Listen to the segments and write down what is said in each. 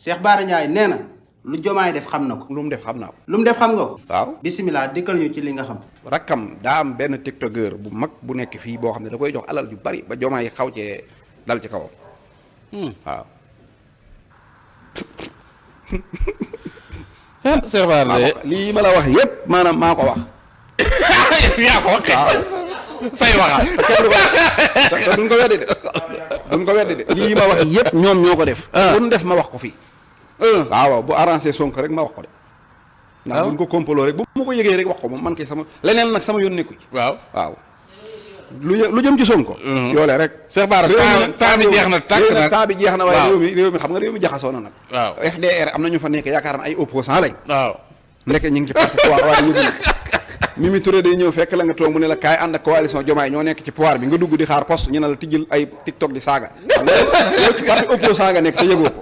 Cheikh Bara Ndiaye nee na lu Diomaye def xam na ko. lu mu def xam naa ko. lu mu def xam nga ko. waaw bisimilah dikkal ñu ci li nga xam. rakkam daa am benn tiktokeur bu mag bu nekk fii boo xam ne da koy jox alal ju bari ba Diomaye xaw cee dal ci kawam. waaw. Cheikh Bara de lii ma la wax yépp maanaam maa ko wax. yaa ko wax say waxaat. te duñ ko weddi de duñ ko weddi de lii ma wax yépp ñoom ñoo ko def. lu def ma wax ko fii. waaw bu arrangé Sonko rek ma wax ko de. ndax buñ ko kompaloo rek bu ma ko yëgee rek wax ko moom man kay sama leneen nag sama yoon nekku ci. waaw waaw. lu jëm ci Sonko. yoolee rek. Cheikh Bara temps bi jeex na tàkk nag temps bi jeex na waaye réew mi xam nga réew mi jaxasoo na nag. waaw FDR am na ñu fa nekk yaakaar na ay opposant lañ. waaw ndeke ñu ngi ci parti pouvoir waaye yëgul Mimi Touré day ñëw fekk la nga toog mu ne la kaay ànd ak coalition Diomaye ñoo nekk ci pouvoir bi nga dugg di xaar poste ñu ne la tijjil ay TikTok di saaga. yow ci parti opposant nga nekk te yëgoo ko.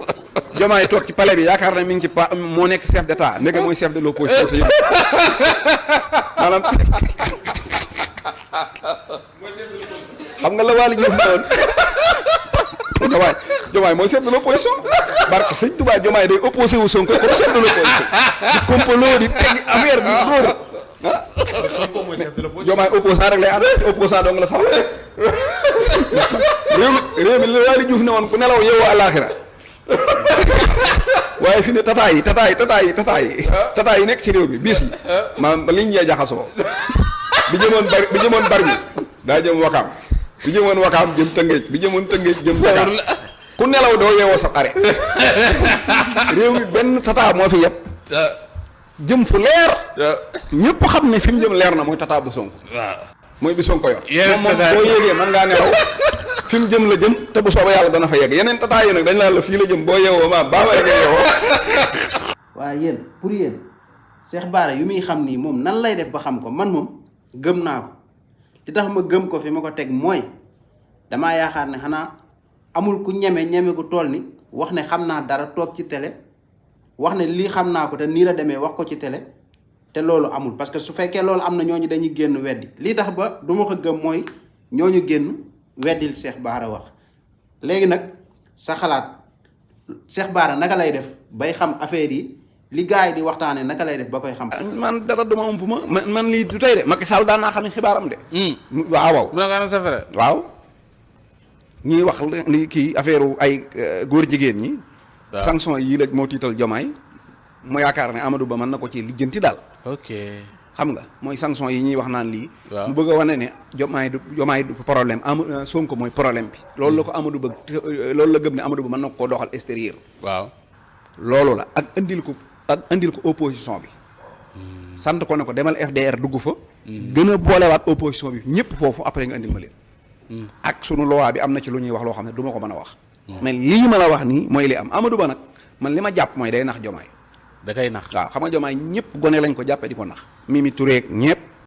Diomaye toog ci palais bi yaakaar na mi ngi ci moo nekk chef d'état ndeke mooy chef de l'opposition te yëgoo maanaam xam nga la Waly Diouf ne woon Diomaye mooy chef de l'opposition barke sëñ Touba Diomaye day opposé wu Sonko comme chef de l'opposition di complot di teg affaire bi dóor Diomaye opposant rek lay ànd opposant dong la sax réew mi la Waly Diouf ne woon ku nelaw yeewoo àllaaxira waaye fi ne tataay yi nekk ci réew bi bis yi maanaam liñ ñee jaxasoo bi jëmoon bari daa jëm Wakaam bi jëmoon Wakaam jëm Tëngéej bi jëmoon Tëngéej jëm Dakar ku nelaw doo yeewoo sa are réew mi benn tata moo fi yëpp jëm fu leer ñëpp xam ne fi mu jëm leer na mooy tata bu Sonko waaw mooy bi Sonko yor moom boo yéegee man ngaa nelaw fi mu jëm la jëm te bu soobee yàlla dana fa yegg yeneen tata yi nag dañ laa la fii la jëm boo yeewoo ma baa ma yeggee yeewoo waaye yéen pour yéen Cheikh Bara yu muy xam nii moom nan lay def ba xam ko man moom gëm naa ko li tax ma gëm ko fi ma ko teg mooy damaa yaakaar ne xanaa amul ku ñeme ku tool ni wax ne xam naa dara toog ci télé wax ne lii xam naa ko te nii la demee wax ko ci télé te loolu amul parce que su fekkee loolu am na ñooñu dañuy génn weddi lii tax ba du ma ko gëm mooy ñooñu génn weddil Cheikh Bara wax léegi nag sa xalaat Cheikh Bara naka lay def bay xam affaire yi li gars yi di waxtaanee naka lay def ba koy xam. man dara duma ump ma man lii du tey de Macky Sall daan naa xam ne xibaaram de. waaw. waaw. ñiy wax li kii affaire ay góor jigéen ñi. waaw sanction yii la moo tiital Diomaye mu yaakaar ne Amadou Ba mën na ko ci lijjanti daal. ok xam nga mooy sanction yi ñuy wax naan lii. waaw mu bëgg a wane ne Diomaye du problème Sonko mooy problème bi. loolu la ko Amadou Ba loolu la gëm ne Amadou Ba mën na koo doxal extérieur. waaw loolu la ak andil ko opposition bi. sant ko ne ko demal FDR dugg fa. gën a boolewaat opposition bi ñëpp foofu après nga andil ma leen. ak sunu loi bi am na ci lu ñuy wax loo xam ne du ma ko mën a wax. mais lii ma la wax nii mooy li am Amadou Ba nag man li ma jàpp mooy day nax Diomaye. da koy nax waaw xam nga Diomaye ñëpp gone lañ ko jàppee di ko nax. Mimi Touré ak ñëpp